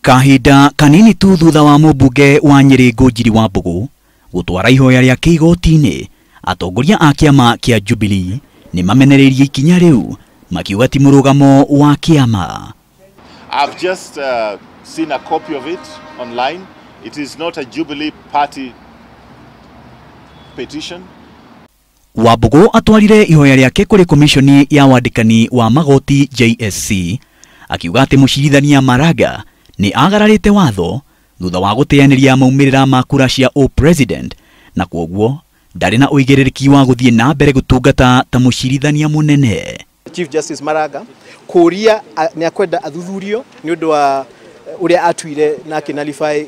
Kahinda kanini tu thutha wa mũmbunge wa Nyĩrĩ Ngũnjiri Wambugu gũtwara ihoya rĩake igoti-inĩ, atongoria a kĩama kĩa Jubilee nĩ mamenereirie ikinya rĩu makiuga ti mũrũgamo wa kĩama. I've just seen a copy of it online. It is not a Jubilee Party petition. Wambugu atwarire ihoya rĩake kũrĩ komishoni ya wandĩkani wa magoti JSC akiuga atĩ mũcirithania Maraga nĩ agararĩte watho thutha wa gũteanĩria maumĩrĩra ma kura cia o-president na kwoguo ndarĩ na ũigĩrĩrĩki wa gũthiĩ na mbere gũtungata ta mũcirithania mũnene. Chief Justice Maraga kũria nĩ akwenda athuthurio nĩ ũndũ wa ũrĩa atuire na akĩnullify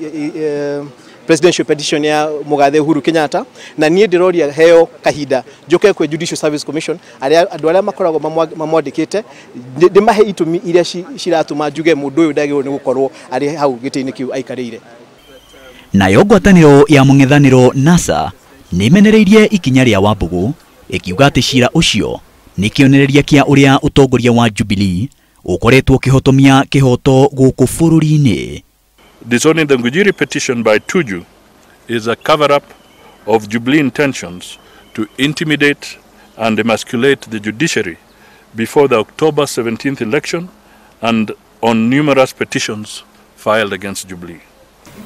presidential petition ya Mũgathe Uhuru Kenyatta, na niĩ ndĩroria heo kahinda njoke kwĩ Judicial Service Commission arĩa andũ arĩa makoragwo mamwandĩkĩte ndĩmahe itũmi iria ciratũma njuge mũndũ ũyũ ndagĩrĩirwo nĩ gũkorwo arĩ hau gĩtĩ-inĩ kĩu aikarĩire. Nayo ngwatanĩro ya mũng'ethanĩro NASA nĩ ĩmenereirie ikinya rĩa Wambugu ĩkiuga atĩ cira ũcio nĩ kĩonereria kĩa ũrĩa ũtongoria wa Jubilee ũkoretwo ũkĩhotomia kĩhoto gũkũ bũrũri-inĩ. Disowning the Ngunjiri petition by Tuju is a cover-up of Jubilee intentions to intimidate and emasculate the judiciary before the October 17th election and on numerous petitions filed against Jubilee.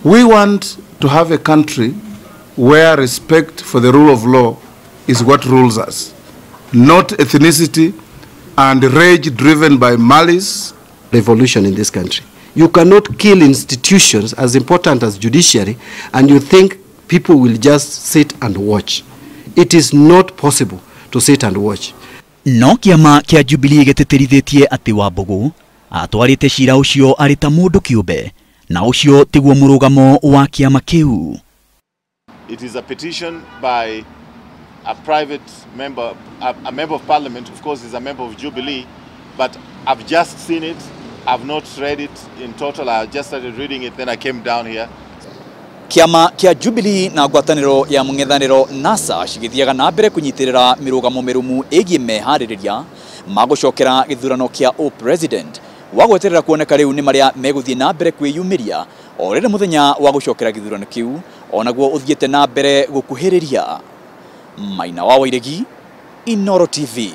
We want to have a country where respect for the rule of law is what rules us, not ethnicity and rage driven by malice. Revolution in this country. You cannot kill institutions as important as judiciary and you think people will just sit and watch. It is not possible to sit and watch. No kĩama kĩa Jubilee gĩtĩtĩrithĩtie atĩ Wambugu atwarĩte cira ũcio arĩ ta mũndũ kĩũmbe na ũcio tiguo mũrũgamo wa kĩama kĩu. It is a petition by a private member, a member of parliament, of course is a member of Jubilee, but I've just seen it. I've not read it in total. I just started reading it, then I came down here. Kĩama kĩa Jubilee na ngwatanĩro ya mũng'ethanĩro NASA cigĩthiaga na mbere kũnyitĩrĩra mĩrũgamo mĩrũmu ĩgiĩ meharĩrĩria ma gũcokera gĩthurano kĩa o-president wa gweterera kuoneka rĩu nĩ marĩa megũthiĩ na mbere kwĩyumĩria o rĩrĩa mũthenya wa gũcokera gĩthurano kĩu onaguo ũthiĩte na mbere gũkuhĩrĩria. Maina wa Wairegi, Inooro TV.